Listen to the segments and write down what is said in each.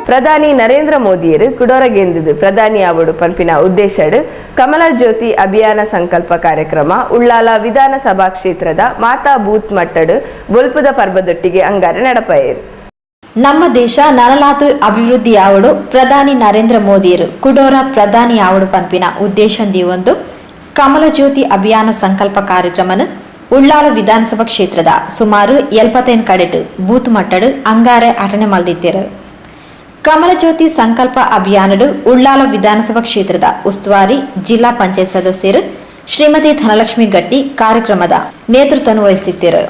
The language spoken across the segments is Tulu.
ಪ್ರಧಾನಿ ನರೇಂದ್ರ ಮೋದಿಯರು ಕುಡೋರಗೆಂದಿದು ಪ್ರಧಾನಿ ಆವಡು ಪನ್ಪಿನ ಉದ್ದೇಶಡ್ ಕಮಲ ಜ್ಯೋತಿ ಅಭಿಯಾನ ಸಂಕಲ್ಪ ಕಾರ್ಯಕ್ರಮ ಉಳ್ಳಾಲ ವಿಧಾನಸಭಾ ಕ್ಷೇತ್ರದ ಮಾತಾ ಬೂತ್ ಮಟ್ಟಡ್ ಬೊಲ್ಪುದ ಪರ್ಬದೊಟ್ಟಿಗೆ ಅಂಗಾರೆ ನಡಪಾಯರು. ನಮ್ಮ ದೇಶ ನರಲಾತು ಅಭಿವೃದ್ಧಿ ಆವಡು ಪ್ರಧಾನಿ ನರೇಂದ್ರ ಮೋದಿಯರು ಕುಡೋರ ಪ್ರಧಾನಿ ಆವಡು ಪನ್ಪಿನ ಉದ್ದೇಶ ಒಂದು ಕಮಲ ಜ್ಯೋತಿ ಅಭಿಯಾನ ಸಂಕಲ್ಪ ಕಾರ್ಯಕ್ರಮನ ಉಳ್ಳಾಲ ವಿಧಾನಸಭಾ ಕ್ಷೇತ್ರದ ಸುಮಾರು 75 ಕಡೆಟ್ ಬೂತ್ ಮಟ್ಟಡ್ ಅಂಗಾರೆ ಅಟನೆ ಮಲ್ದಿತ್ತೇರು. ಕಮಲಜ್ಯೋತಿ ಸಂಕಲ್ಪ ಅಭಿಯಾನಡು ಉಳ್ಳಾಲ ವಿಧಾನಸಭಾ ಕ್ಷೇತ್ರದ ಉಸ್ತುವಾರಿ ಜಿಲ್ಲಾ ಪಂಚಾಯತ್ ಸದಸ್ಯರು ಶ್ರೀಮತಿ ಧನಲಕ್ಷ್ಮಿ ಗಟ್ಟಿ ಕಾರ್ಯಕ್ರಮದ ನೇತೃತ್ವ ವಹಿಸುತ್ತಿದ್ದರು.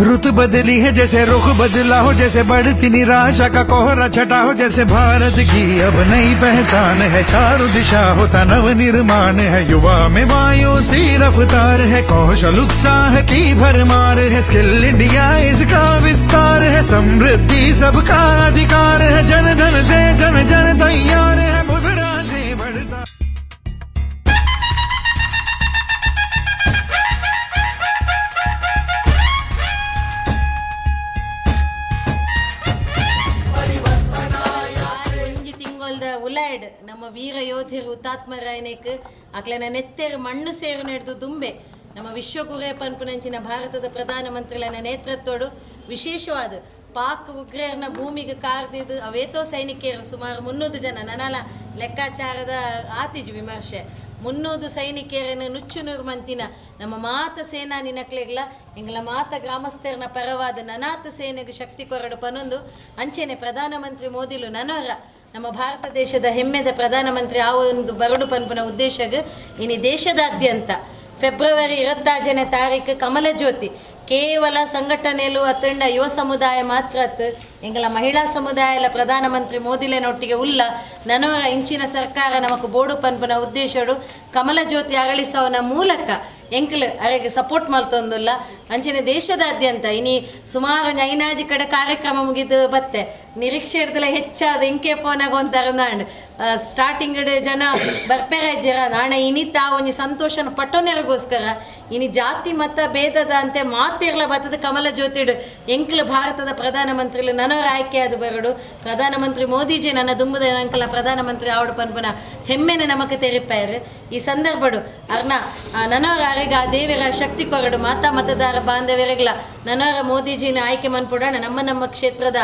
रुत बदली है जैसे रुख बदला हो, जैसे बढ़ती निराशा का कोहरा छटा हो, जैसे भारत की अब नई पहचान है, चारों दिशा होता नव निर्माण है, युवा में वायु सी रफ्तार है, कौशल उत्साह की भरमार है, स्किल इंडिया इसका विस्तार है, समृद्धि सबका अधिकार है, जन धन से जन जन तैयार है, मुद्रा से बढ़ता। ಉಲಾಯ್ಡ್ ನಮ್ಮ ವೀರ ಯೋಧರು ಹುತಾತ್ಮರಾಯನೇಕ್ ಅಕ್ಲೆನ ನೆತ್ತೆರು ಮಣ್ಣು ಸೇರು ನೆಡ್ದು ದುಂಬೆ ನಮ್ಮ ವಿಶ್ವಗುರೇ ಪನ್ಪುನಂಚಿನ ಭಾರತದ ಪ್ರಧಾನಮಂತ್ರಿಲನ ನೇತೃತ್ವಡು ವಿಶೇಷವಾದ ಪಾಕ್ ಉಗ್ರರ್ನ ಭೂಮಿಗೆ ಕಾರ್ದಿದ್ದು ಅವೇತೋ ಸೈನಿಕರು ಸುಮಾರು 300 ಜನ ನನಲ ಲೆಕ್ಕಾಚಾರದ ಆತಿಜು ವಿಮರ್ಶೆ 300 ಸೈನಿಕರನ್ನು ನುಚ್ಚು ನೂರು ಮಂತಿನ ನಮ್ಮ ಮಾತ ಸೇನಾ ನಿನಕ್ಲೆಗ್ಲ ಎಂಗ್ಲ ಮಾತ ಗ್ರಾಮಸ್ಥರನ ಪರವಾದ ನನಾತ ಸೇನೆಗೆ ಶಕ್ತಿ ಕೊರಡು ಪನೊಂದು ಅಂಚೆನೆ ಪ್ರಧಾನಮಂತ್ರಿ ಮೋದಿಲು ನನೋರ ನಮ್ಮ ಭಾರತ ದೇಶದ ಹೆಮ್ಮೆದ ಪ್ರಧಾನಮಂತ್ರಿ ಆ ಒಂದು ಬರಡು ಪನ್ಪುನ ಉದ್ದೇಶಗೆ ಇನಿ ದೇಶದಾದ್ಯಂತ ಫೆಬ್ರವರಿ 26ನೇ ತಾರೀಕು ಕಮಲ ಜ್ಯೋತಿ ಕೇವಲ ಸಂಘಟನೆಯಲ್ಲೂ ಅತ್ತಂಡ ಯುವ ಸಮುದಾಯ ಮಾತ್ರ ಅತ್ತು ಎಂಗಲ ಮಹಿಳಾ ಸಮುದಾಯ ಎಲ್ಲ ಪ್ರಧಾನಮಂತ್ರಿ ಮೋದಿಲೆನೊಟ್ಟಿಗೆ ಉಲ್ಲ ನನೋರ ಇಂಚಿನ ಸರ್ಕಾರ ನಮಕ್ ಬೋಡು ಪನ್ಪುನ ಉದ್ದೇಶಡು ಕಮಲ ಜ್ಯೋತಿ ಅರಳಿಸೋನ ಮೂಲಕ ಎಂಕಲ್ ಅರೆಗೆ ಸಪೋರ್ಟ್ ಮಲ್ತೊಂದುಲ್ಲ. ಅಂಚನೆ ದೇಶದಾದ್ಯಂತ ಇನಿ ಸುಮಾರು 5 ಕಡೆ ಕಾರ್ಯಕ್ರಮ ಮುಗಿದು ಬತ್ತೆ ನಿರೀಕ್ಷೆ ಇರ್ತಲ್ಲ ಹೆಚ್ಚಾದ ಇಂಕೆ ಪೋನಾಗ ಒಂಥರ ನಾಂಡ್ ಸ್ಟಾರ್ಟಿಂಗ್ ಜನ ಬರ್ಪೆರ ನಾಣ ಇನಿ ಒಂಜಿ ಸಂತೋಷನ ಪಟ್ಟೊನೆರಗೋಸ್ಕರ ಇನಿ ಜಾತಿ ಮತ ಭೇದದ ಅಂತೆ ಮಾತಿರ್ಲ ಬತ್ತದ ಕಮಲ ಜ್ಯೋತಿಡು ಎಂಕ್ಲ ಭಾರತದ ಪ್ರಧಾನಮಂತ್ರಿಲು ನನೋರ ಆಯ್ಕೆಯಾದ ಬರಡು ಪ್ರಧಾನಮಂತ್ರಿ ಮೋದಿಜಿ ನನ್ನ ದುಂಬುದ ಅಂಕಲ ಪ್ರಧಾನಮಂತ್ರಿ ಆವಡು ಪನ್ಪುನ ಹೆಮ್ಮೆನೆ ನಮಕ್ ತೆರಿಪಾಯರು. ಈ ಸಂದರ್ಭಡು ಅರ್ನ ನನೋರ ಅರೆಗ ಆ ದೇವಿರ ಶಕ್ತಿ ಕೊರಡು ಮಾತಾ ಮತದಾರ ಬಾಂಧವ್ಯರಿಗ್ಲ ನನೋರ ಮೋದಿಜಿನ ಆಯ್ಕೆ ಮನ್ಪುಡೋಣ ನಮ್ಮ ನಮ್ಮ ಕ್ಷೇತ್ರದ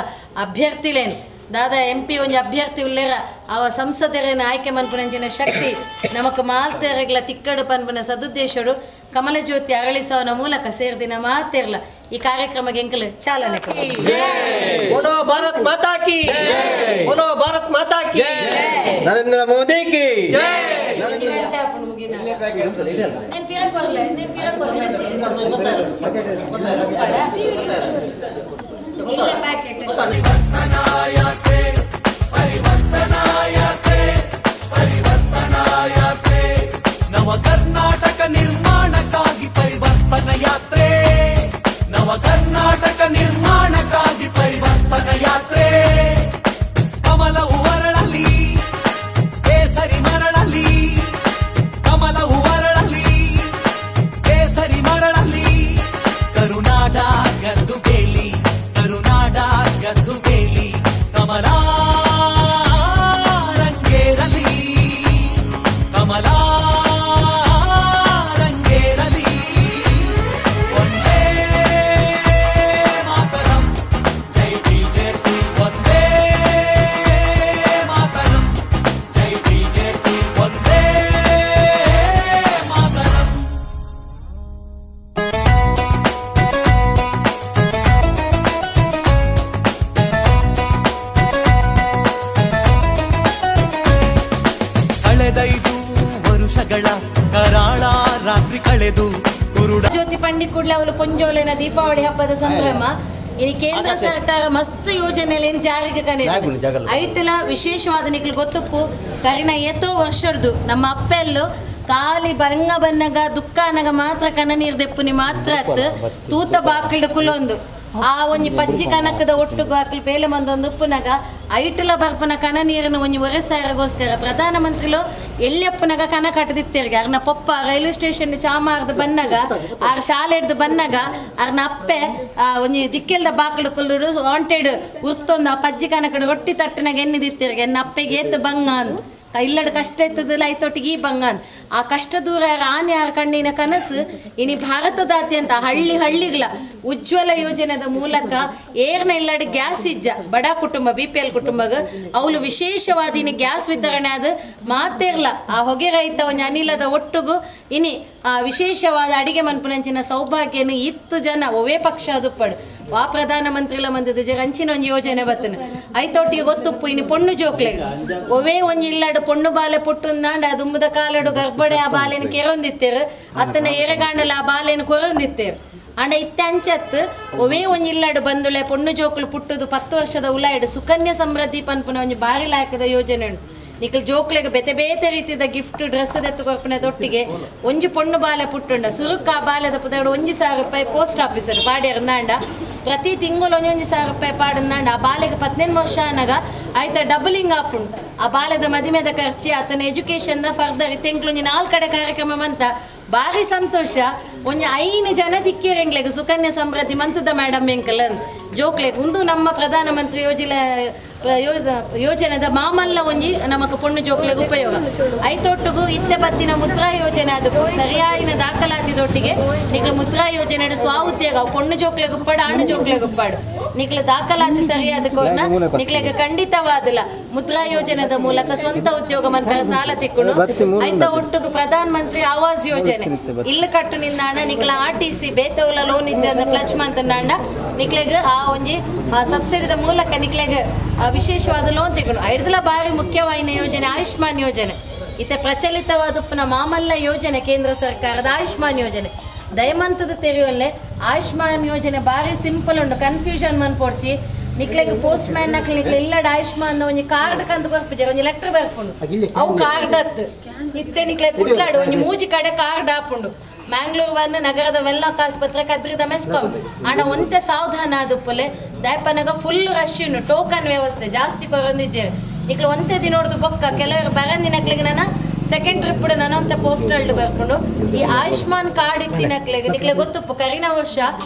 ಅಭ್ಯರ್ಥಿಲೇನು ದಾದಾ ಎಂ ಪಿ ಒಂಜಿ ಅಭ್ಯರ್ಥಿ ಉಲ್ಲೇರ ಅವ ಸಂಸದರೇನ ಆಯ್ಕೆ ಮನ್ಪುನಂಚಿನ ಶಕ್ತಿ ನಮಕ್ ಮಾಲ್ತೆರಗ್ಲ ತಿಕ್ಕಡು ಪನ್ಪುನ ಸದುದ್ದೇಶಡು ಕಮಲ ಜ್ಯೋತಿ ಅರಳಿಸೋನ ಮೂಲಕ ಸೇರ್ದಿನ ಮಾತೆರ್ಲ ಈ ಕಾರ್ಯಕ್ರಮಕ್ಕೆ ಎಂಕಲ್ ಚಾಲನೆ. बोलो भारत माता की, बोलो भारत माता की, नरेंद्र मोदी की. ನವ ಕರ್ನಾಟಕ ನಿರ್ಮಾಣಕ್ಕಾಗಿ ಪರಿವರ್ತನ ಯಾತ್ರೆ, ನವ ಕರ್ನಾಟಕ ನಿರ್ಮಾಣಕ್ಕಾಗಿ ಪರಿವರ್ತನ ಯಾತ್ರೆ. ಕಮಲವು ಅರಳಲಿ ಕೇಸರಿ ಮರಳಲಿ, ಕಮಲವು ಅರಳಲಿ ಕೇಸರಿ ಮರಳಲಿ, ಕರುನಾಡ ಗದ್ದುಗೇಲಿ, ಕರುನಾಡ ಗದ್ದುಗೇಲಿ, ಕಮಲ ರಂಗೇರಲಿ, ಕಮಲ ರಂಗೇರಲಿ. ಒಂದೇ ಮಾತರಂ, ಜೈ ಬಿಜೆಪಿ, ಒಂದೇ ಮಾತರಂ, ಜೈ ಬಿಜೆಪಿ, ಒಂದೇ ಮಾತರಂ. ಕಳೆದೈದು ವರುಷಗಳ ಕರಾಳ ರಾತ್ರಿ ಕಳೆದು ಕುರುಡ ಜ್ಯೋತಿ ಪಂಡಿ ಕೂಡಲೇ ಅವರು ಪೊಂಜೋಲೆನ ದೀಪಾವಳಿ ಹಬ್ಬದ ಸಂಭ್ರಮ. ಇನಿ ಕೇಂದ್ರ ಸರ್ಕಾರ ಮಸ್ತ್ ಯೋಜನೆಯನ್ನು ಜಾರಿಗೆ ಕನೆ ಐಟಲ ವಿಶೇಷವಾದ ನಿಕ್ಲು ಗೊತ್ತುಪ್ಪು ಕರಿನ ಏತೋ ವರ್ಷದ್ದು ನಮ್ಮ ಅಪ್ಪೆಲ್ಲು ಖಾಲಿ ಬಂಗ ಬನ್ನಗ ದುಃಖನಗ ಮಾತ್ರ ಕನ ನೀರು ದೆಪ್ಪುನಿ ಮಾತ್ರ ಅತ್ತು ತೂತ ಬಾಕಿಲ್ಡು ಕುಲೊಂದು ಆ ಒಂಜಿ ಪಜ್ಜಿ ಕನಕದ ಒಟ್ಟುಗು ಅಕ್ಲು ಬೇಲೆ ಮಂದೊಂದು ಉಪ್ಪುನಗ ಐಟಲ ಬರ್ಪುನ ಕನ ನೀರನ್ನು ಒಂಜಿ ಒರೆಸಾರಗೋಸ್ಕರ ಪ್ರಧಾನಮಂತ್ರಿಲು ಎಲ್ಲಿಯಪ್ಪನಗ ಕನ ಕಟ್ಟದಿತ್ತೇರಿಗೆ ಅರ್ನ ಪೊಪ್ಪ ರೈಲ್ವೆ ಸ್ಟೇಷನ್ ಚಾಮಾರ್ದು ಬನ್ನಗ ಆರ್ ಶಾಲೆಡ್ದು ಬನ್ನಗ ಅರ್ನ ಅಪ್ಪೆ ಒಂಜಿ ದಿಕ್ಕೆಲ್ದ ಬಾಕಲು ಕುಲ್ಲು ವಾಂಟೆಡ್ ಉತ್ತೊಂದು ಆ ಪಜ್ಜಿ ಕನಕಡು ರೊಟ್ಟಿ ತಟ್ಟನಾಗ ಎನ್ನಿದಿತ್ತೇರಿಗೆ ಎನ್ನ ಅಪ್ಪೆಗೆ ಏತು ಬಂಗ ಅಂತ ಇಲ್ಲಡ ಕಷ್ಟ ಇತ್ತದಲ್ಲ ಐತೊಟ್ಟಿಗೆ ಈ ಬಂಗಾನ್ ಆ ಕಷ್ಟ ದೂರ ಆನೆ ಯಾರ ಕಣ್ಣಿನ ಕನಸು ಇನಿ ಭಾರತದಾದ್ಯಂತ ಹಳ್ಳಿ ಹಳ್ಳಿಗಳ ಉಜ್ವಲ ಯೋಜನೆದ ಮೂಲಕ ಏರ್ನ ಇಲ್ಲಡ ಗ್ಯಾಸ್ ಇಜ್ಜ ಬಡ ಕುಟುಂಬ BPL ಕುಟುಂಬಗ ಅವಳು ವಿಶೇಷವಾದ ಇನಿ ಗ್ಯಾಸ್ ವಿತರಣೆ ಅದು ಮಾತೇರ್ಲ ಆ ಹೊಗೆ ರೈತ ಒಂಜಿ ಅನಿಲದ ಒಟ್ಟುಗು ಇನಿ ಆ ವಿಶೇಷವಾದ ಅಡಿಗೆ ಮನ್ಪುನಂಚಿನ ಸೌಭಾಗ್ಯನು ಇತ್ತು ಜನ ಒವೇ ಪಕ್ಷ ಅದುಪ್ಪಡು ವಾ ಪ್ರಧಾನಮಂತ್ರಿಲ ಮಂದಿದ ಜರ ಅಂಚಿನ ಒಂಜಿ ಯೋಜನೆ ಬತ್ತನ ಐತೊಟ್ಟಿಗೆ ಗೊತ್ತುಪ್ಪು ಇನಿ ಪೊಣ್ಣು ಜೋಕ್ಲೆ ಒವೇ ಒಂಜಿ ಇಲ್ಲಾಡು ಪೊಣ್ಣು ಬಾಲೆ ಪುಟ್ಟುಂದಾಂಡ ದುಂಬುದ ಕಾಲಡು ಗರ್ಭಡೆ ಆ ಬಾಲೆನ ಕೆರೊಂದಿತ್ತೇರು ಅತ್ತನ ಎರೆಗಾಂಡಲ ಆ ಬಾಲೆನ ಕೊರೊಂದಿತ್ತೇರು ಅಂಡ ಇತ್ತೆ ಅಂಚತ್ತು ಒವೇ ಒಂಜಿ ಇಲ್ಲಾಡು ಬಂದುಳೆ ಪೊಣ್ಣು ಜೋಕ್ಲು ಪುಟ್ಟುದು 10 ವರ್ಷದ ಉಲಾಯ್ಡು ಸುಕನ್ಯಾ ಸಮೃದ್ಧಿ ಪನ್ಪುನ ಒಂಜಿ ಬಾರಿ ಲಾಯಕದ ಯೋಜನೆ ಉಂಡು. ನಿಕ್ಲು ಜೋಕ್ಲೆಗ್ ಬೇತೆ ಬೇತೆ ರೀತಿದ ಗಿಫ್ಟ್ ಡ್ರೆಸ್ ದೆತ್ತು ಕೊರ್ಪುನ ದೊಟ್ಟಿಗೆ ಒಂಜಿ ಪೊಣ್ಣು ಬಾಲೆ ಪುಟ್ಟುಂಡ ಸುರುಕ್ಕ ಆ ಬಾಲೆದ ಪುದಡು 1,000 ರೂಪಾಯಿ ಪೋಸ್ಟ್ ಆಫೀಸರ್ ಪಾಡ್ಯರ್ನಾಂಡ ಪ್ರತಿ ತಿಂಗಳು 1,000 ರೂಪಾಯಿ ಪಾಡಂದಾಂಡ ಆ ಬಾಲೆಗೆ 18 ವರ್ಷ ಅನಗ ಆಯ್ತ ಡಬಲಿಂಗ್ ಆಪುಂಡು. ಆ ಬಾಲದ ಮದಿಮೆದ ಖರ್ಚಿ ಆತನ ಎಜುಕೇಶನ್ ಫರ್ದರ್ ತಿಂಗ್ಳು 4 ಕಡೆ ಕಾರ್ಯಕ್ರಮ ಮಂತ ಭಾರಿ ಸಂತೋಷ. ಒಂಜಿ 5 ಜನ ದಿಕ್ಕೇರೆಂಗ್ಲೆಗ್ ಸುಕನ್ಯಾ ಸಮೃದ್ಧಿ ಮಂತದ ಮೇಡಮ್ ಎಂಕಲ್ ಜೋಕ್ಲೆಗ್ ಒಂದು ನಮ್ಮ ಪ್ರಧಾನಮಂತ್ರಿ ಯೋಜನೆದ ಮಾಮಲ್ಲ ಒಂಜಿ ನಮಕ್ ಪೊಣ್ಣು ಜೋಕ್ಲೆಗ್ ಉಪಯೋಗ ಐತೊಟ್ಟುಗು ಇತ್ತೆ ಬತ್ತಿನ ಮುದ್ರಾ ಯೋಜನೆ ಅದು ಸರಿಯಾಯಿನ ದಾಖಲಾತಿದೊಟ್ಟಿಗೆ ನಿಕ್ಲು ಮುದ್ರಾ ಯೋಜನೆ ಸ್ವ ಉದ್ಯೋಗ ಪೊಣ್ಣು ಜೋಕ್ಲೆಗ್ ಉಪ್ಪಾಡು ಆಣು ಜೋಕ್ಲೆಗ್ ಉಪ್ಪಾಡು ನಿಕ್ಲು ದಾಖಲಾತಿ ಸರಿಯಾದ ಕೋರ್ನ ನಿಕ್ಲೆಗ್ ಖಂಡಿತವಾದಲ ಮುದ್ರಾ ಯೋಜನೆದ ಮೂಲಕ ಸ್ವಂತ ಉದ್ಯೋಗ ಮಂತ್ರ ಸಾಲ ತಿಕ್ಕೊಂಡು ಐತ ಒಟ್ಟುಗು ಪ್ರಧಾನ ಮಂತ್ರಿ ಆವಾಸ್ ಯೋಜನೆ ಇಲ್ಲು ಕಟ್ಟು ನಿಂದಾಣ ನಿಕ್ಲ RTC ಬೇತವಲ ಲೋನ್ ಇಜ್ಜಂದ ಪ್ಲಚ್ ಮಂತನಾಂಡ ನಿಕ್ಲೆಗ್ ಆ ಒಂಜಿ ಸಬ್ಸಿಡಿದ ಮೂಲಕ ನಿಕ್ಲೆಗ್ ವಿಶೇಷವಾದ ಲೋನ್ ತೆಗೊಂಡು ಐದಲ ಬಾರಿ ಮುಖ್ಯವಾಯಿನ ಯೋಜನೆ ಆಯುಷ್ಮಾನ್ ಯೋಜನೆ ಇತ್ತೆ ಪ್ರಚಲಿತವಾದ ಉಪ್ಪುನ ಮಾಮಲ್ಲ ಯೋಜನೆ ಕೇಂದ್ರ ಸರ್ಕಾರದ ಆಯುಷ್ಮಾನ್ ಯೋಜನೆ ದಯಮಂತದ ತೆರೆಯುವಲ್ಲೇ ಆಯುಷ್ಮಾನ್ ಯೋಜನೆ ಬಾರಿ ಸಿಂಪಲ್ ಉಂಡು ಕನ್ಫ್ಯೂಷನ್ ಮನ್ಪೊಡ್ಚಿ ನಿಕ್ಲೆಗ್ ಪೋಸ್ಟ್ ಮ್ಯಾನ್ ನಕ್ಲು ನಿಕ್ಲೆ ಇಲ್ಲಡ ಆಯುಷ್ಮಾನ್ ಒಂಜಿ ಕಾರ್ಡ್ ಕಂದು ಬರ್ಪುಜೆ ಒಂಜಿ ಲೆಟರ್ ಬರ್ಪುಂಡು ಅವು ಕಾರ್ಡ್ ಅತ್ತು ಇತ್ತೆ ನಿಕ್ಲೆ ಕುಟ್ಲಾಡು ಒಂಜಿ ಮೂಜಿ ಕಡೆ ಕಾರ್ಡ್ ಆಪುಂಡು ಮ್ಯಾಂಗ್ಳೂರ್ ವನ್ ನಗರದ ವೆಲ್ಲಾಕ್ ಆಸ್ಪತ್ರೆ ಕದ್ರಿದ ಮೆಸ್ಕಾಂ ಅಣ್ಣ ಒಂತೆ ಸಾವಧಾನ ಆದುಪ್ಪಲೆ ದಯಪನಗ ಫುಲ್ ರಶ್ ಉಂಡು ಟೋಕನ್ ವ್ಯವಸ್ಥೆ ಜಾಸ್ತಿ ಕೊರೊಂದಿಜ್ಜೆರ್ ನಿಕ್ಲು ಒಂತೆ ದಿನೋಡ್ದು ಬೊಕ್ಕ ಕೆಲವರು ಬರಂದಿನಕ್ಲೆಗ್ ನನ್ನ ಸೆಕೆಂಡ್ ಟ್ರಿಪ್ ನಾನಂತ ಪೋಸ್ಟಲ್ ಬರ್ಕೊಂಡು ಈ ಆಯುಷ್ಮಾನ್ ಕಾರ್ಡ್ ಇತ್ತಿನಕ್ಲೆಗ್ ನಿಕ್ಲೆ ಗೊತ್ತುಪ್ಪು ಕರಿನ ವರ್ಷ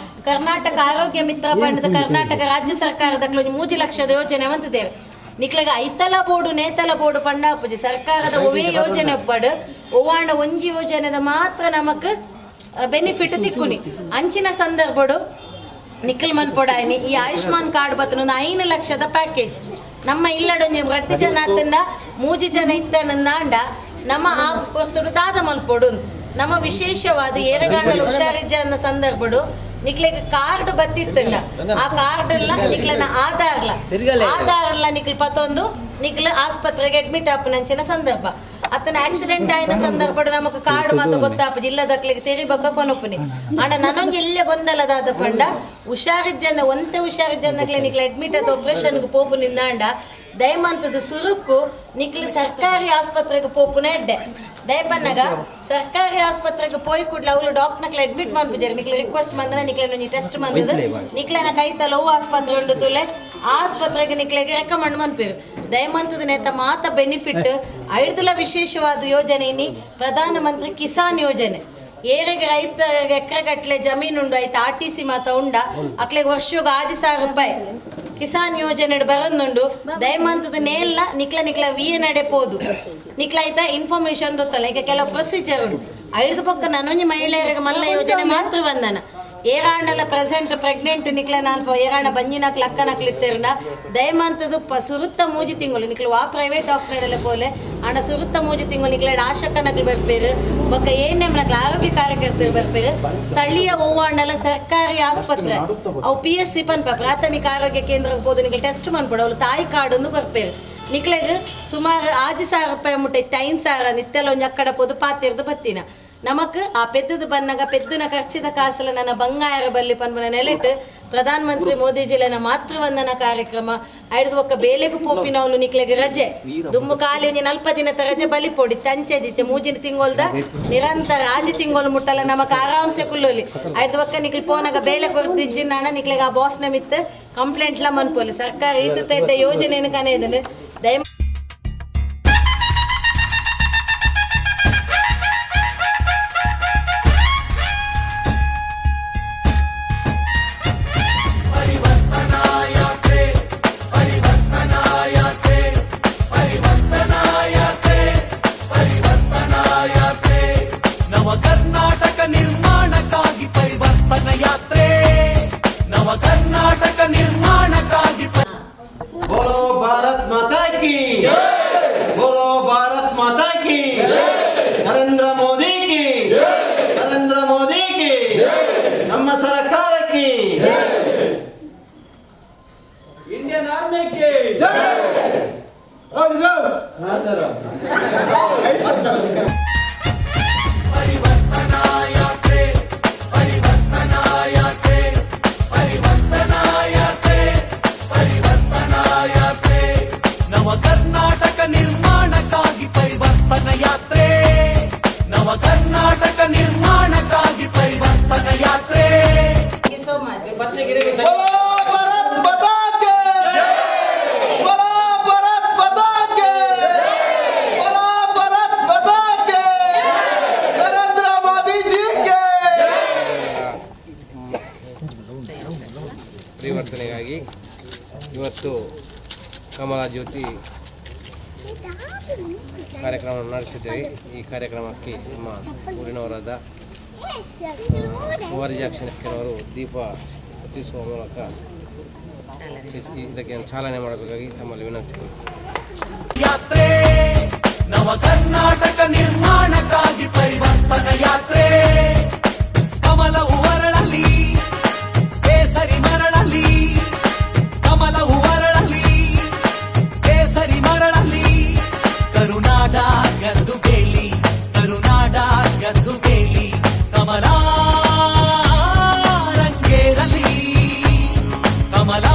ಕರ್ನಾಟಕ ಆರೋಗ್ಯ ಮಿತ್ರ ಪಂಡದ ಕರ್ನಾಟಕ ರಾಜ್ಯ ಸರ್ಕಾರದ 3 ಲಕ್ಷದ ಯೋಜನೆ ಮಂತಿದ್ದೇವೆ ನಿಕ್ಲೆಗ್ ಐತಲ ಬೋರ್ಡು ನೇತಲ ಬೋರ್ಡು ಪಂಡ ಅಪ್ಪುಜಿ ಸರ್ಕಾರದ ಒವೇ ಯೋಜನೆ ಒಪ್ಪಡು ಒವ್ವಾಂಡ ಒಂಜಿ ಯೋಜನೆದ ಮಾತ್ರ ನಮಕ್ ಬೆನಿಫಿಟ್ ತಿಕ್ಕುನಿ ಅಂಚಿನ ಸಂದರ್ಭಡು ನಿಖಲ್ ಮನ್ಪೊಡಾಯಿನಿ ಈ ಆಯುಷ್ಮಾನ್ ಕಾರ್ಡ್ ಬತ್ತನ 5 ಲಕ್ಷದ ಪ್ಯಾಕೇಜ್ ನಮ್ಮ ಇಲ್ಲಡೊಂಜಿ 2 ಜನ ಆತಂಡ 3 ಜನ ಇತ್ತನಂದಾಂಡ ನಮ್ಮ ಆ ಪೊರ್ತುಡು ದಾದ ಮಲ್ಪೊಡು ನಮ್ಮ ವಿಶೇಷವಾದ ಏರಗಾಂಡಲ ಹುಷಾರಿಜ್ಜ ಅನ್ನೋ ಸಂದರ್ಭಡು ನಿಕ್ಲೆಗ್ ಕಾರ್ಡ್ ಬತ್ತಿತ್ತಂಡ ಆ ಕಾರ್ಡ್ ಎಲ್ಲ ನಿಕ್ಲನ ಆಧಾರ್ಲ ಆಧಾರ್ಲ ನಿಕ್ಲು ಪತ್ತೊಂದು ನಿಕ್ಲು ಆಸ್ಪತ್ರೆಗೆ ಅಡ್ಮಿಟ್ ಆಪುನಂಚಿನ ಸಂದರ್ಭ ಅತನ ಆಕ್ಸಿಡೆಂಟ್ ಆಯ್ನ ಸಂದರ್ಭ ನಮಕ್ ಕಾರ್ಡ್ ಮಾತ ಗೊತ್ತಾಪ ಜಿಲ್ಲಾದಕ್ಲಿಗೆ ತೆರಿ ಬಕ್ಕ ಕೊನೊಪ್ಪುನಿ ಅಂಡ ನನೊಂಜಿ ಎಲ್ಲೆ ಗೊಂದಲದಾದ ಪಂಡ ಹುಷಾರಿಜ್ಜಂದ ಒಂತೆ ಹುಷಾರಿಜ್ಜಂದಕ್ಲೆ ನಿಕ್ಲು ಅಡ್ಮಿಟ್ ಆದ ಆಪರೇಷನ್ಗೆ ಪೋಪು ನಿಂದಾಂಡ ದಯಮಂತದ ಸುರುಕು ನಿಕ್ಲು ಸರ್ಕಾರಿ ಆಸ್ಪತ್ರೆಗೆ ಪೋಪುನ ಎಡ್ಡೆ ದಯಪನ್ನಗ ಸರ್ಕಾರಿ ಆಸ್ಪತ್ರೆಗೆ ಪೋಯ್ ಕೂಡ್ಲೆ ಅವಳು ಡಾಕ್ಟರ್ನಕ್ಲೆ ಅಡ್ಮಿಟ್ ಮನ್ಪುಜೆರ್ ನಿಕ್ಲು ರಿಕ್ವೆಸ್ಟ್ ಮಂದನ ನಿಕ್ಲೆ ಒಂಜಿ ಟೆಸ್ಟ್ ಮಂದದ ನಿಕ್ಲೆನ ಕೈತಲ ಓ ಆಸ್ಪತ್ರೆ ಉಂಡು ತುಲೆ ಆಸ್ಪತ್ರೆಗೆ ನಿಕ್ಲೆಗೆ ರೆಕಮೆಂಡ್ ಮನ್ಪಿರು ದಯಮಂತದ ನೇತ ಮಾತ ಬೆನಿಫಿಟ್ ಐಡ್ದಲ ವಿಶೇಷವಾದ ಯೋಜನೆ ಇನಿ ಪ್ರಧಾನಮಂತ್ರಿ ಕಿಸಾನ್ ಯೋಜನೆ ಏರೆಗೆ ರೈತರಿಗೆ ಎಕರೆಗಟ್ಟಲೆ ಜಮೀನು ಉಂಡು ಆಯ್ತು RTC ಮಾತ ಉಂಡ ಅಕ್ಲೆಗೆ ವರ್ಷಗೆ 5,000 ರೂಪಾಯಿ ಕಿಸಾನ್ ಯೋಜನೆ ಬರಂದುಂಡು ದಯಮಂತದ ನೇಲ್ಲ ನಿಕ್ಲ ನಿಕ್ಲ ವಿ ಎ ನಡೆ ಪೋದು ನಿಕ್ಲ ಆಯ್ತಾ ಇನ್ಫಾರ್ಮೇಶನ್ ಗೊತ್ತಲ್ಲ ಈಗ ಕೆಲವು ಪ್ರೊಸೀಜರ್ ಉಂಟು ಐದು ಪಕ್ಕ ನಾನೊಂಜಿ ಮಹಿಳೆಯರಿಗೆ ಮಲ್ಲ ಯೋಜನೆ ಮಾತ್ರ ಬಂದನ ಏರಾಂಡಲ ಪ್ರೆಸೆಂಟ್ ಪ್ರೆಗ್ನೆಂಟ್ ನಿಕ್ಲ ನಾನು ಏರಾಂಡ ಬಂಜಿನಕ್ಲು ಅಕ್ಕನಕ್ಲು ಇತ್ತೇರ್ನ ದಯಮಂತದ ಸುರುತ್ತ 3 ತಿಂಗಳು ನಿಕ್ಲು ವಾ ಪ್ರೈವೇಟ್ ಡಾಕ್ಟರ್ ಪೋಲೆ ಅಂಡ ಸುರುತ್ತ 3 ತಿಂಗಳು ನಿಕ್ಲ ಆಶಕ್ಕನಕ್ಲು ಬರ್ಪೇರು ಬೊಕ್ಕ ಏನೇಮ್ನಕ್ಲು ಆರೋಗ್ಯ ಕಾರ್ಯಕರ್ತರು ಬರ್ಪೇರು ಸ್ಥಳೀಯ ಒವ್ವಾಂಡಲ ಸರ್ಕಾರಿ ಆಸ್ಪತ್ರೆ ಅವು PSC ಪನ್ಪ ಪ್ರಾಥಮಿಕ ಆರೋಗ್ಯ ಕೇಂದ್ರಕ್ಕೆ ಹೋದು ನಿಕ್ಲು ಟೆಸ್ಟ್ ಮನ್ಪಡು ಅವಳು ತಾಯಿ ಕಾರ್ಡ್ ಬರ್ಪೇರು ನಿಕ್ಲೆಗ್ ಸುಮಾರು 5,000 ರೂಪಾಯಿ ಮುಟ್ಟ ಇತ್ತು 5,000 ನಿತ್ತೆಲ್ಲ ಒಂಜಿ ಅಕ್ಕಡ ಪೋದು ಪಾತಿರ್ದು ಬತ್ತಿನ ನಮಕ್ ಆ ಪೆದ್ದದ ಬನ್ನಗ ಪೆದ್ದುನ ಖರ್ಚಿದ ಕಾಸಲ ನನ್ನ ಬಂಗಾಯರ ಬಲ್ಲಿ ಪನ್ಪುನ ನೆಲೆಟ್ ಪ್ರಧಾನ ಮಂತ್ರಿ ಮೋದಿಜಿಲೆನ ಮಾತೃವಂದನ ಕಾರ್ಯಕ್ರಮ ಐಡ್ದು ಒಕ್ಕ ಬೇಲೆಗು ಪೋಪಿನವಲು ನಿಕ್ಲೆಗ್ ರಜೆ ದುಮ್ಮು ಖಾಲಿ ಒಂಜಿ ನಲ್ಪ ದಿನದ ರಜೆ ಬಲಿ ಪೋಡಿ ತಂಚೆದಿತ್ತೆ ಮೂಜಿನ ತಿಂಗೊಲ್ದ ನಿರಂತರ ಆಜಿ ತಿಂಗೊಲು ಮುಟ್ಟಲ ನಮಕ್ ಆರಾಮ್ಸೆ ಕುಲ್ಲೊಲಿ ಐಡ್ದು ಒಕ್ಕ ನಿಕ್ಲು ಪೋನಾಗ ಬೇಲೆ ಕೊರ್ದಿಜ್ಜಿನ ನಿಕ್ಲೆಗ್ ಆ ಬಾಸ್ನ ಮಿತ್ತು ಕಂಪ್ಲೇಂಟ್ಲ ಮನ್ಪೊಲಿ ಸರ್ಕಾರ ಈತ ತೆಡ್ಡ ಯೋಜನೆಯನ್ನು ಕನೆಯದನು ದಯ ನವ ಕರ್ನಾಟಕ ನಿರ್ಮಾಣಕ್ಕಾಗಿ ಪರಿವರ್ತನ ಯಾತ್ರೆ, ನವ ಕರ್ನಾಟಕ ನಿರ್ಮಾಣಕ್ಕಾಗಿ बोलो भारत माता की जय, बोलो भारत माता की जय, नरेंद्र मोदी की जय, नरेंद्र मोदी की जय, ನಮ್ಮ ಸರ್ಕಾರ ಕಿ ಜೈ, ಇಂಡಿಯನ್ ಆರ್ಮಿ ಕಿ ಜೈ. ಪರಿವರ್ತನಾ ಯಾತ್ರೆ, ಪರಿವರ್ತನಾ ಯಾತ್ರೆ, ಪರಿವರ್ತನಾ ಯಾತ್ರೆ, ಪರಿವರ್ತನಾ ಯಾತ್ರೆ, ನವ ಕರ್ನಾಟಕ ನಿರ್ಮಾಣಕ್ಕಾಗಿ ಪರಿವರ್ತನ ಯಾತ್ರೆ, ನವ ಕರ್ನಾಟಕ ನಿರ್ಮಾಣಕ್ಕಾಗಿ ಪರಿವರ್ತನ ಯಾತ್ರೆ. Thank you so much. बोलो भारत माता के जय, बोलो भारत माता के जय, बोलो भारत माता के नरेंद्र मोदी जी के ಪರಿವರ್ತನೆಗಾಗಿ ಇವತ್ತು ಕಮಲಾ ಜ್ಯೋತಿ ಕಾರ್ಯಕ್ರಮವನ್ನು ನಡೆಸಿದ್ದೇವೆ. ಈ ಕಾರ್ಯಕ್ರಮಕ್ಕೆ ನಮ್ಮ ಊರಿನವರಾದ ಕುಮಾರಿ ಜಾಕ್ಷಣಕ್ಕಿನವರು ದೀಪ ಹೊತ್ತಿಸುವ ಮೂಲಕ ಇದಕ್ಕೆ ಚಾಲನೆ ಮಾಡಬೇಕಾಗಿ ತಮ್ಮಲ್ಲಿ ವಿನಂತಿ. ಯಾತ್ರೆ, ನವ ಕರ್ನಾಟಕ ನಿರ್ಮಾಣಕ್ಕಾಗಿ ಪರಿವರ್ತನ ಯಾತ್ರೆ, ಕಮಲವು ಅರಳಲಿ ಕೇಸರಿ ಮರಳಲಿ, ಕಮಲವು ಅರಳಲಿ ಕೇಸರಿ ಮರಳಲಿ, ಕರುನಾಡ ಗದ್ದುಗೇಲಿ, ಕರುನಾಡ ಗದ್ದುಗೇಲಿ, ಕಮಲ ರಂಗೇರಲಿ, ಕಮಲ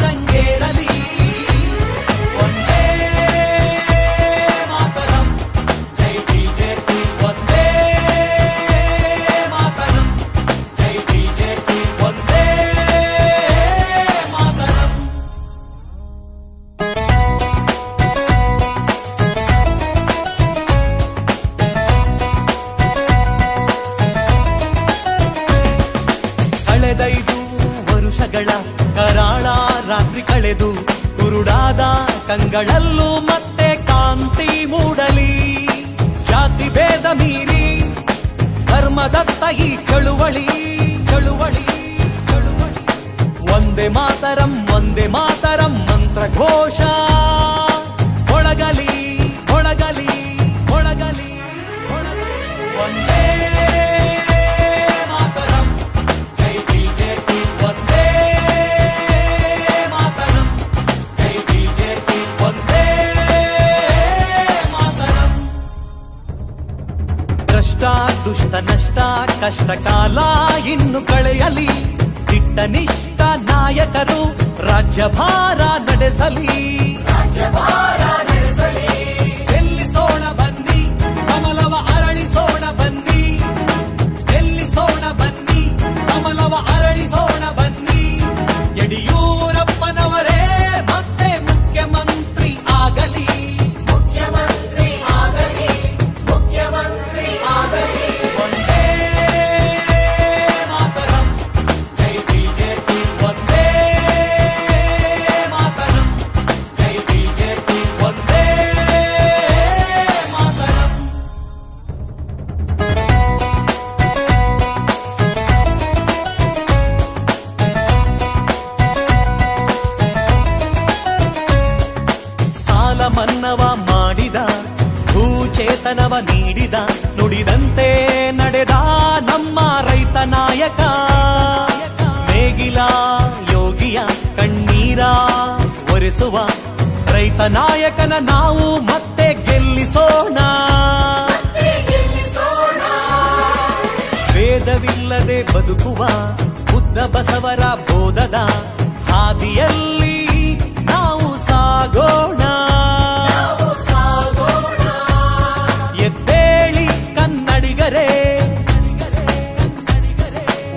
ರಂಗೇರಲಿ, ಒಂದೇ ಮಾತರಂ ಜೈ ಬಿಜೆಪಿ, ಒಂದೇ ಮಾತರಂ ಜೈ ಬಿಜೆಪಿ, ಒಂದೇ ಮಾತರಂ. ಕಳೆದೈದು ವರುಷಗಳ ಕರಾಳ ರಾತ್ರಿ ಕಳೆದು ಕುರುಡಾದ ಕಂಗಳಲ್ಲೂ ಮತ್ತೆ ಕಾಂತಿ ಮೂಡಲಿ, ಜಾತಿ ಭೇದ ಮೀರಿ ಧರ್ಮದತ್ತ ಈ ಚಳುವಳಿ ಚಳುವಳಿ ಚಳುವಳಿ, ಒಂದೇ ಮಾತರಂ ಒಂದೇ ಮಾತರಂ ಮಂತ್ರ ಘೋಷ ಒಳಗಲಿ ಒಳಗಲಿ ಒಳಗಲಿ ಒಳಗಲಿ, ಒಂದೇ ಮಾತರಂ ಜೈ ಬಿಜೆಪಿ, ಒಂದೇ ಮಾತರಂ ಜೈ ಬಿಜೆಪಿ, ಒಂದೇ ಮಾತರಂ. ಭ್ರಷ್ಟ ದುಷ್ಟ ನಷ್ಟ ಕಷ್ಟ ಕಾಲ ಇನ್ನು ಕಳೆಯಲಿ, ದಿಟ್ಟ ನಿಷ್ಠ ನಾಯಕರು ರಾಜ್ಯಭಾರ ನಡೆಸಲಿ, ಗೆಲ್ಲಿಸೋಣ ಬನ್ನಿ ಕಮಲವ ಅರಳಿಸೋಣ ಬನ್ನಿ, ಗೆಲ್ಲಿಸೋಣ ಬನ್ನಿ ಕಮಲವ ಅರಳಿಸೋಣ ಬನ್ನಿ, ಯಡಿಯೂರಪ್ಪನವರೇ ಮತ್ತೆ ಮುಖ್ಯಮಂತ್ರಿ ಆಗಲಿ, ಮುಖ್ಯಮಂತ್ರಿ ಆಗಲಿ, ಮುಖ್ಯಮಂತ್ರಿ ಆಗಲಿ, ಒಂದೇ ಮಾತರಂ ಜೈ ಬಿಜೆಪಿ, ಒಂದೇ ಮಾತರಂ ಜೈ ಬಿಜೆಪಿ, ಒಂದೇ ಮಾತರಂ. ಸಾಲ ಮನ್ನವ ಮಾಡಿದ, ಭೂಚೇತನವ ನೀಡಿದ, ನುಡಿದಂತೆ ನಡೆದ ನಮ್ಮ ರೈತ ನಾಯಕ, ನೇಗಿಲ ಯೋಗಿಯ ಕಣ್ಣೀರ ಒರೆಸುವ ರೈತ ನಾಯಕನ ನಾವು ಮತ್ತೆ ಗೆಲ್ಲಿಸೋಣ. ಬದುಕುವ ಬುದ್ಧ ಬಸವರ ಬೋಧದ ಹಾದಿಯಲ್ಲಿ ನಾವು ಸಾಗೋಣ. ಎದ್ದೇಳಿ ಕನ್ನಡಿಗರೇ,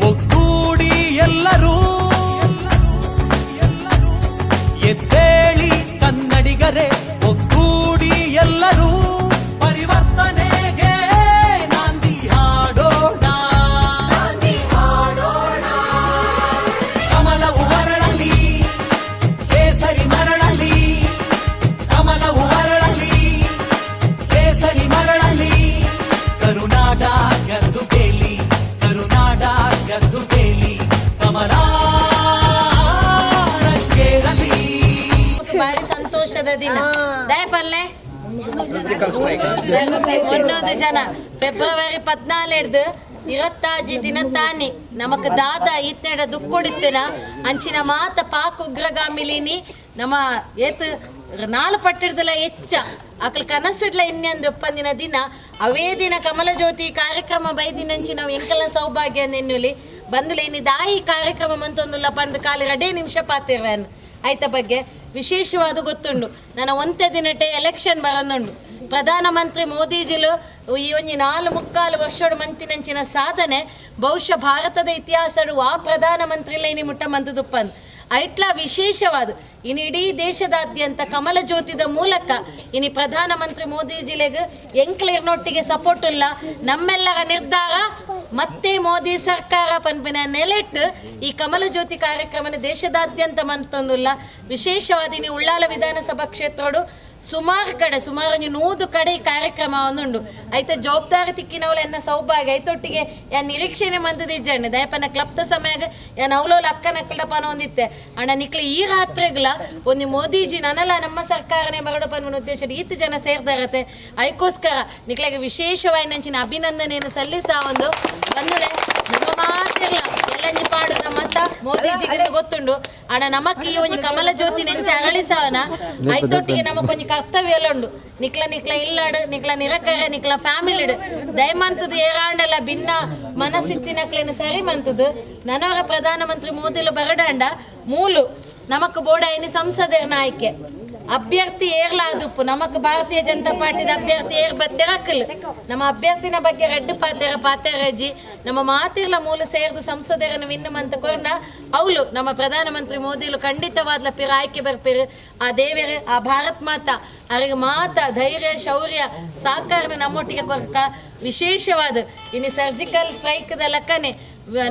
ಒಗ್ಗೂಡಿ ಎಲ್ಲರೂ. ಎದ್ದೇಳಿ ಕನ್ನಡಿಗರೇ, ಒಗ್ಗೂಡಿ ಎಲ್ಲರೂ. ಪರಿವರ್ತನೆಗೆ ನಾಂದಿ ಹಾಡೋಣ. ಕಮಲವು ಅರಳಲಿ, ಕೇಸರಿ ಮರಳಲಿ. ಕಮಲವು ಅರಳಲಿ, ಕೇಸರಿ ಮರಳಲಿ. ಕರುನಾಡ ಗೆದ್ದು ಬೇಲಿ, ಕರುನಾಡ ಗೆದ್ದು ಬೇಲಿ. ಕಮಲ ರಂಗೇರಲಿ. ಭಾರಿ ಸಂತೋಷದ ದಿನ ದಯಪಲ್ಲೆ 300 ಜನ ಫೆಬ್ರವರಿ 14 25 ದಿನ ತಾನಿ ನಮಕ್ ದಾದ ಇತ್ತೆಡ ದುಕ್ಕೊಡಿತ್ತಿನ ಅಂಚಿನ ಮಾತ ಪಾಕ್ ಉಗ್ರಗಾಮಿಲಿನಿ ನಮ್ಮ ಏತ್ 4 ಪಟ್ಟಿಡ್ದಲ ಹೆಚ್ಚ ಅಕ್ಲ ಕನಸಿಡ್ಲ ಇನ್ನೊಂದು ಒಪ್ಪಂದಿನ ದಿನ ಅವೇ ದಿನ ಕಮಲಜ್ಯೋತಿ ಕಾರ್ಯಕ್ರಮ ಬೈದಿನಂಚಿ ನಾವು ಎಂಕಲ ಸೌಭಾಗ್ಯ ನೆನ್ನುಲಿ ಬಂದುಲೆ ಇನ್ನು ದಾಯಿ ಕಾರ್ಯಕ್ರಮ ಮಂತೊಂದುಲ್ಲ ಪಂದು ಖಾಲಿ 2 ನಿಮಿಷ ಪಾತಿರ್ವೇನು ಆಯ್ತ ಬಗ್ಗೆ ವಿಶೇಷವಾದ ಗೊತ್ತುಂಡು. ನನ್ನ ಒಂತೆ ದಿನಟೆ ಎಲೆಕ್ಷನ್ ಬರಂದುಂಡು. ಪ್ರಧಾನಮಂತ್ರಿ ಮೋದಿಜಿಲು ಈ ಒಂಜಿ 4.75 ವರ್ಷಡು ಮಂತಿನಂಚಿನ ಸಾಧನೆ ಬಹುಶಃ ಭಾರತದ ಇತಿಹಾಸಡು ಆ ಪ್ರಧಾನಮಂತ್ರಿ ಲೈನಿ ಮುಟ್ಟ ಮಂತುದುಪ್ಪಂದು ಐಟ್ಲ ವಿಶೇಷವಾದ ಇನ್ನು ಇಡೀ ದೇಶದಾದ್ಯಂತ ಕಮಲ ಜ್ಯೋತಿದ ಮೂಲಕ ಇನಿ ಪ್ರಧಾನಮಂತ್ರಿ ಮೋದಿಜಿಲೆಗ್ ಎಂಕ್ಲೇರ್ನೊಟ್ಟಿಗೆ ಸಪೋರ್ಟ್ ಇಲ್ಲ. ನಮ್ಮೆಲ್ಲರ ನಿರ್ಧಾರ ಮತ್ತೆ ಮೋದಿ ಸರ್ಕಾರ ಪನ್ಪಿನ ನೆಲೆಟ್ಟು ಈ ಕಮಲ ಜ್ಯೋತಿ ಕಾರ್ಯಕ್ರಮನ ದೇಶದಾದ್ಯಂತ ಮಂತೊಂದುಲ್ಲ. ವಿಶೇಷವಾದ ಇನಿ ಉಳ್ಳಾಲ ವಿಧಾನಸಭಾ ಕ್ಷೇತ್ರಡು ಸುಮಾರು ಕಡೆ ಸುಮಾರು 100 ಕಡೆ ಈ ಕಾರ್ಯಕ್ರಮ ಒಂದುಂಡು. ಐತ ಜವಾಬ್ದಾರಿ ತಿಕ್ಕಿನವಳು ಎನ್ನ ಸೌಭಾಗ್ಯ ಐತೊಟ್ಟಿಗೆ ಯಾ ನಿರೀಕ್ಷೆನೆ ಮಂದದಿಜ್ಜಣ್ಣೆ ದಯಪನ ಕ್ಲಪ್ತ ಸಮಯ ಯಾನ್ ಅವಲೋಲ ಅಕ್ಕನ ಅಕ್ಕಲಪನ ಒಂದಿತ್ತೆ ಅಣ್ಣ ನಿಕ್ಲ ಈ ರಾತ್ರಿಗ್ಲ ಒಂದು ಮೋದಿಜಿ ನನಲ ನಮ್ಮ ಸರ್ಕಾರನೇ ಬರಡು ಪನ್ವನ ಉದ್ದೇಶ ಈತ ಜನ ಸೇರ್ದಾರತೆ. ಐಕೋಸ್ಕರ ನಿಕ್ಲಾಗ ವಿಶೇಷವಾಗಿ ನಂಚಿನ ಅಭಿನಂದನೆಯನ್ನು ಸಲ್ಲಿಸ ಒಂದು ಬಂದುಳೆ ನಮ್ಮ ಮಾತಿರ್ಲ ಎಲ್ಲಂಜಿ ಪಾಡು ನಮ್ಮ ಮೋದಿಜಿಗೆ ಗೊತ್ತುಂಡು. ಅಣ್ಣ ನಮಕ್ ಈ ಒಂಜಿ ಕಮಲ ಜ್ಯೋತಿ ನೆಂಚ ಅರಳಿಸವನ ಐತೊಟ್ಟಿಗೆ ನಮಕೊಂಜಿ ಕರ್ತವ್ಯ ಎಲ್ಲ ಉಂಡು. ನಿಕ್ಲ ನಿಕ್ಲ ಇಲ್ಲಾಡು ನಿಕ್ಲ ನಿರಕರೆ ನಿಕ್ಲ ಫ್ಯಾಮಿಲಿಡು ದಯಮಂತದ್ದು ಏರಾಂಡಲ ಭಿನ್ನ ಮನಸ್ಸಿತ್ತಿನಕ್ಲೇನು ಸರಿ ಮಂತದ್ದು ನನವರ ಪ್ರಧಾನಮಂತ್ರಿ ಮೋದಿಲು ಬರಡಾಂಡ ಮೂಲು ನಮಕ್ ಬೋಡಾಯಿನಿ ಸಂಸದರ ಆಯ್ಕೆ ಅಭ್ಯರ್ಥಿ ಏರ್ಲಾದುಪ್ಪು ನಮಕ್ ಭಾರತೀಯ ಜನತಾ ಪಾರ್ಟಿದ ಅಭ್ಯರ್ಥಿ ಏರ್ ಬತ್ತೆರಕಲ್ ನಮ್ಮ ಅಭ್ಯರ್ಥಿನ ಬಗ್ಗೆ ರೆಡ್ಡು ಪಾತೆರ ಪಾತೆರಜ್ಜಿ ನಮ್ಮ ಮಾತಿರ್ಲ ಮೂಲ ಸೇರ್ದು ಸಂಸದರನ್ನು ವಿನ್ನಮಂತ ಕೊರ್ನ ಅವಳು ನಮ್ಮ ಪ್ರಧಾನಮಂತ್ರಿ ಮೋದಿಲು ಖಂಡಿತವಾದ್ಲ ಪಿರ ಆಯ್ಕೆ ಬರ್ಪಿರು. ಆ ದೇವರು ಆ ಭಾರತ್ ಮಾತಾ ಅರಿಗೆ ಮಾತಾ ಧೈರ್ಯ ಶೌರ್ಯ ಸಾಕಾರನ ನಮ್ಮೊಟ್ಟಿಗೆ ಕೊರ್ಕ ವಿಶೇಷವಾದ ಇನ್ನು ಸರ್ಜಿಕಲ್ ಸ್ಟ್ರೈಕ್ದ ಲಕ್ಕನೆ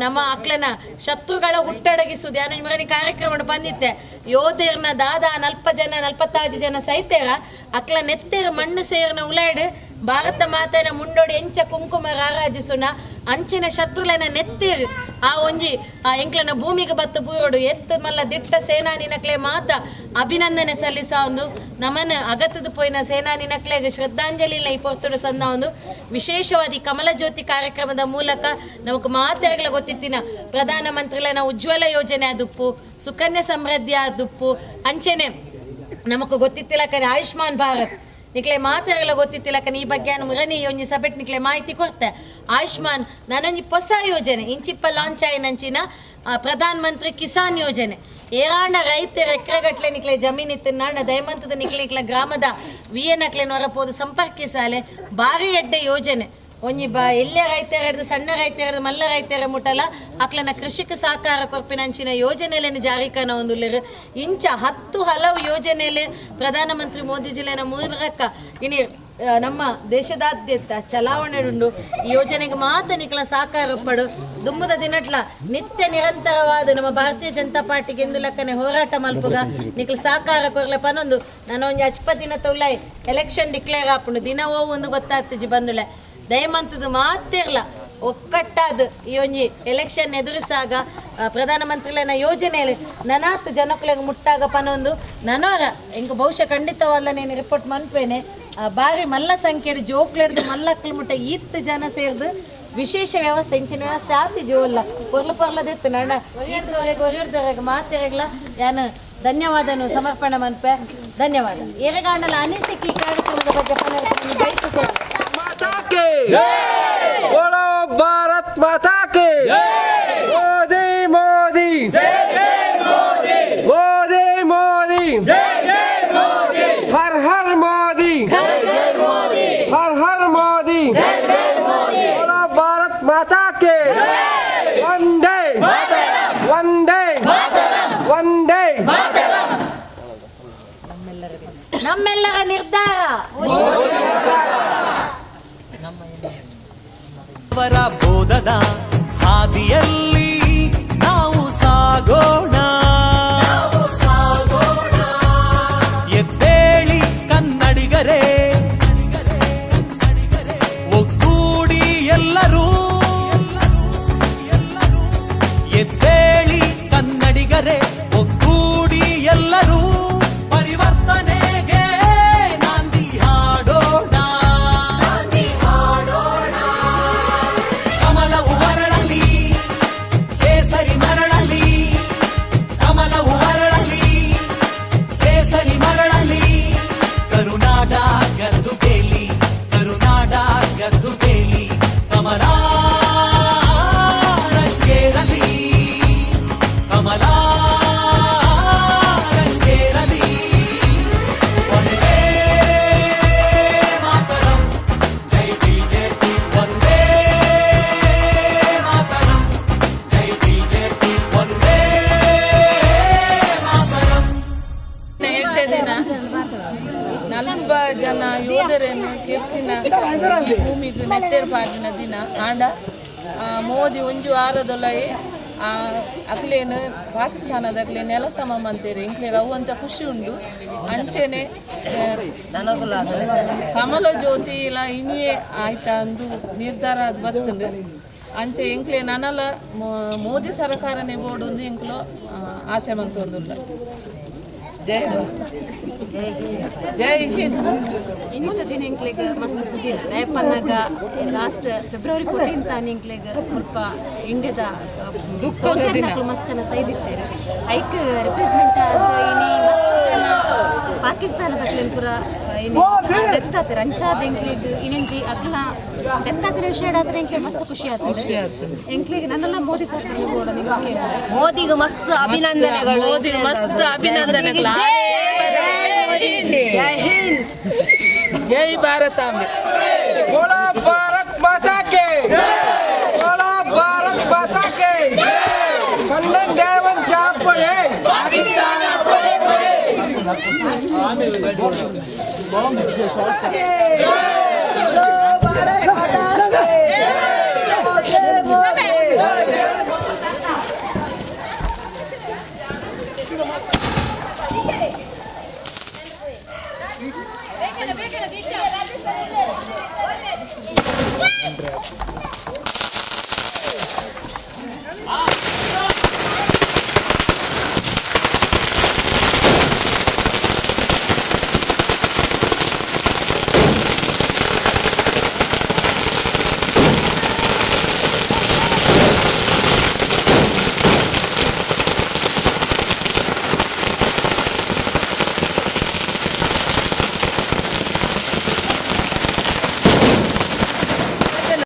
ನಮ್ಮ ಅಕ್ಲನ ಶತ್ರುಗಳ ಹುಟ್ಟಡಗಿಸುವುದು ಯಾನು ಮಗನಿ ಕಾರ್ಯಕ್ರಮ ಬಂದಿತ್ತೆ ಯೋಧೇರ್ನ ದಾದಾ 40 ಜನ 45 ಜನ ಸೈತೇರ ಅಕ್ಲ ನೆತ್ತೆರ ಮಣ್ಣು ಸೇರ್ನ ಉಲಾಡು ಭಾರತ ಮಾತೆನ ಮುಂಡೋಡಿ ಎಂಚ ಕುಂಕುಮ ರಾರಾಜಿಸುನ ಅಂಚಿನ ಶತ್ರುಲನ ನೆತ್ತೇರು ಆ ಒಂಜಿ ಆ ಎಂಕ್ಲನ ಭೂಮಿಗೆ ಬತ್ತು ಬೂರೋಡು ಎತ್ತು ಮಲ್ಲ ದಿಟ್ಟ ಸೇನಾನಿನಕ್ಲೆ ಮಾತ ಅಭಿನಂದನೆ ಸಲ್ಲಿಸ ಒಂದು ನಮನ ಅಗತ್ಯದ ಪೋಯಿನ ಸೇನಾನಿನಕ್ಲೆಗೆ ಶ್ರದ್ಧಾಂಜಲಿನ ಈ ಪೊರ್ತುಡು ಸಂದ ಒಂದು ವಿಶೇಷವಾದ ಈ ಕಮಲ ಜ್ಯೋತಿ ಕಾರ್ಯಕ್ರಮದ ಮೂಲಕ ನಮಕ್ ಮಾತೆರಗಳ ಗೊತ್ತಿತ್ತಿನ ಪ್ರಧಾನಮಂತ್ರಿಲನ ಉಜ್ವಲ ಯೋಜನೆ ಆದುಪ್ಪು, ಸುಕನ್ಯಾ ಸಮೃದ್ಧಿ ಆದುಪ್ಪು, ಅಂಚೆನೆ ನಮಕ್ ಗೊತ್ತಿತ್ತಿಲಕನೆ ಆಯುಷ್ಮಾನ್ ಭಾರತ್ ನಿಕ್ಲೆ ಮಾತೆರಗಳ ಗೊತ್ತಿತ್ತಿಲಕನೆ ಈ ಬಗ್ಗೆ ನಾನು ಮುರನಿ ಒಂಜಿ ಸಭೆಟ್ ನಿಕ್ಲೆ ಮಾಹಿತಿ ಕೊಡ್ತೆ. ಆಯುಷ್ಮಾನ್ ನಾನೊಂಜಿ ಹೊಸ ಯೋಜನೆ ಇಂಚಿಪ್ಪ ಲಾಂಚ್ ಆಯಿನಂಚಿನ ಪ್ರಧಾನ ಮಂತ್ರಿ ಕಿಸಾನ್ ಯೋಜನೆ ಏರಾಂಡ ರೈತರ ಎಕರೆಗಟ್ಲೆ ನಿಕ್ಲೆ ಜಮೀನು ಇತ್ತು ನಾಂಡ ದಯಮಂತದ ನಿಕ್ಲೆ ನಿಕ್ಲ ಗ್ರಾಮದ ವಿ ಎನ್ ಅಕ್ಲೆನ ಹೊರಪೋದು ಸಂಪರ್ಕಿಸಾಲೆ ಭಾರಿ ಎಡ್ಡೆ ಯೋಜನೆ ಒಂಜಿ ಬ ಎಲ್ಲೇ ರೈತರ ಹಿಡ್ದು ಸಣ್ಣ ರೈತರ ಹಿಡ್ದು ಮಲ್ಲ ರೈತರ ಮುಟ್ಟಲ ಅಕ್ಲನ ಕೃಷಿಕ ಸಹಕಾರ ಕೊರ್ಪಿನಂಚಿನ ಯೋಜನೆಯನ್ನು ಜಾರಿ ಕಾಣ ಒಂದುಲ್ಲೆರು ಇಂಚ 10 ಹಲವು ಯೋಜನೆಯಲ್ಲಿ ಪ್ರಧಾನಮಂತ್ರಿ ಮೋದಿಜಿಲೆನ ಮೂಲಕ ಇನಿ ನಮ್ಮ ದೇಶದಾದ್ಯಂತ ಚಲಾವಣೆ ಉಂಡು. ಈ ಯೋಜನೆಗೆ ಮಾತ್ರ ನಿಕ್ಲ ಸಹಕಾರ ಪಡು ದುಮ್ಮದ ದಿನಟ್ಲ ನಿತ್ಯ ನಿರಂತರವಾದ ನಮ್ಮ ಭಾರತೀಯ ಜನತಾ ಪಾರ್ಟಿಗೆ ಎಂದು ಲಕ್ಕನೆ ಹೋರಾಟ ಮಲ್ಪುಗ ನಿಕ್ಲ ಸಹಕಾರ ಕೊರ್ಲೆ ಪನೊಂದು ನಾನು ಒಂಜಿ ಅಚ್ಪ ದಿನ ತೌಲೈ ಎಲೆಕ್ಷನ್ ಡಿಕ್ಲೇರ್ ಆಪುಂಡು ದಿನ ಒಂದು ಗೊತ್ತಾಗ್ತಿಜಿ ಬಂದುಳೆ ದಯಮಂತದ್ದು ಮಾತಿರ್ಲ ಒಕ್ಕಟ್ಟಾದ ಈ ಒಂಜಿ ಎಲೆಕ್ಷನ್ ಎದುರಿಸಾಗ ಪ್ರಧಾನಮಂತ್ರಿಲನ ಯೋಜನೆಯಲ್ಲಿ ನನಾತ್ ಜನಕ್ಕಳಿಗೆ ಮುಟ್ಟಾಗ ಪನೊಂದು ನನವರ ಎಂಕ್ ಬಹುಶಃ ಖಂಡಿತವಲ್ಲ నేను ರಿಪೋರ್ಟ್ ಮನ್ಪೇನೆ ಬಾರಿ ಮಲ್ಲ ಸಂಖ್ಯೆ ಜೋಕ್ಲೆಡ್ದು ಮಲ್ಲಕ್ಲು ಮುಟ್ಟ ಈತ್ ಜನ ಸೇರ್ದು ವಿಶೇಷ ವ್ಯವಸ್ಥೆ ಇಂಚಿನ ವ್ಯವಸ್ಥೆ ಆತಿ ಜೋಲ್ಲ ಪೊರ್ಲ ಪೊರ್ಲದೆತ್ತು ನಡ ಈತ್ವರೆಗೆ ಹೊರಡ್ದವರೆಗೆ ಮಾತಿರಗ್ಲ ಯಾನು ಧನ್ಯವಾದನು ಸಮರ್ಪಣೆ ಮನ್ಪೆ. ಧನ್ಯವಾದ. ಏರೆಗಾಂಡಲ ಅನಿಸಿಕೆ ಈ ಕಾರ್ಯಕ್ರಮದ ಬಗ್ಗೆ बोलो भारत माता के। के वंदे वंदे वंदे ನಮ್ಮೆಲ್ಲರ ನಿರ್ಧಾರ ಅವರ ಬೋಧದ ಹಾದಿಯಲ್ಲಿ ನಾವು ಸಾಗೋಣ ಎದ್ದೇಳಿ ಕನ್ನಡಿಗರೇ ಒಗ್ಗೂಡಿ ಎಲ್ಲರೂ ಎದ್ದೇಳಿ ಕನ್ನಡಿಗರೇ ಒಗ್ಗೂಡಿ ಎಲ್ಲರೂ ಪರಿವರ್ತನೆಗೆ ನಾಂದಿ ಹಾಡೋಣ ಕಮಲವು ಅರಳಲಿ ಕೇಸರಿ ಮರಳಲಿ ಕಮಲವು ಅರಳಲಿ ಕೇಸರಿ ಮರಳಲಿ ಕರುನಾಡ ಗದ್ದು ಕೇಲಿ ಕರುನಾಡ ಗದ್ದು ಕೇಲಿ ಕಮಲ ರಂಗೇರಲಿ ಕಮಲ ರಂಗೇರಲಿ ಒಂದೇ ಮಾತರಂ ಜೈ ಬಿಜೆಪಿ ಒಂದೇ ಮಾತರಂ ಜೈ ಬಿಜೆಪಿ ಒಂದೇ ಮಾತರಂ. ಎಡ್ಡೆ ದಿನ ನಲ್ಪ ಜನ ಯೋಧರನ್ನು ಕೀರ್ತಿನ ಈ ಭೂಮಿಗೆ ನೆತ್ತೆರ್ ಪಾಡಿನ ದಿನ ಆಂಡ ಮೋದಿ ಒಂಜಿ ವಾರದೊಲೈ ಅಕ್ಲೇನು ಪಾಕಿಸ್ತಾನದ ಅಕ್ಲೆ ನೆಲ ಸಮ ಮಂತೇರಿ ಇಂಕ್ಲೆಗ್ ಅವು ಅಂತ ಖುಷಿ ಉಂಡು. ಅಂಚೆನೆ ಕಮಲ ಜ್ಯೋತಿ ಇಲ್ಲ ಇನಿಯೇ ಆಯ್ತಾ ಅಂದು ನಿರ್ಧಾರ ಅದು ಬತ್ತುಂಡು. ಅಂಚೆ ಎಂಕ್ಲೆ ನನಲ ಮೋದಿ ಸರ್ಕಾರನೇ ಬೋರ್ಡ್ ಒಂದು ಎಂಕ್ಲು ಆಸೆ ಮಂತೊಂದುಲ್ಲ. ಜೈ ಜೈ ಹಿಂದ್. ಇನ್ನೊಂದು ದಿನ ಎಂಕ್ಲೆಗ್ ಮಸ್ತ್ ಸುದಿನ ದಯಪನ್ನಾಗ ಲಾಸ್ಟ್ ಫೆಬ್ರವರಿ 14 ತಾನು ಎಂಕ್ಲೆಗ್ ಸ್ವಲ್ಪ ಇಂಡಿಯಾದ ದುಃಖದ ದಿನ. ಮಸ್ತ್ ಜನ ಸೈದಿತ್ತೇರು ಐಕ್ ರಿಪ್ಲೇಸ್ಮೆಂಟ್ ಆದ ಇನಿ ಮಸ್ತ್ ಜನ ಪಾಕಿಸ್ತಾನದ ಅಕ್ಲೆನ್ ಪೂರ ಇನಿ ಡೆತ್ ಆತಾರೆ ಅಂಚಾದ ಎಂಕ್ಲೆಗ್ ಇನ್ನೊಂಜಿ ಅಕ್ಲ ಡೆತ್ ಆತಿನ ವಿಷಯ ಆದ್ರೆ ಎಂಕ್ಲೆ ಮಸ್ತ್ ಖುಷಿ ಖುಷಿ ಆತದೆ ಆತದೆ. ಎಂಕ್ಲೆಗ್ ನನ್ನೆಲ್ಲ ಮೋದಿ ಸರ್ಕಾರ ಬೋರ್ಡ್ ನಿಮಗೆ. ಮೋದಿಗೆ ಮಸ್ತ್ ಅಭಿನಂದನೆಗಳು. ಮೋದಿ ಮಸ್ತ್ ಅಭಿನಂದನೆಗಳು. ಜೈ ಹಿಂದ್. ಜೈ ಭಾರತಾಂಬೆ. बोला भारत माता के बोला भारत माता के कन्नन देवन चापड़े ಬೇಕೇನ ಬೇಕೇನ.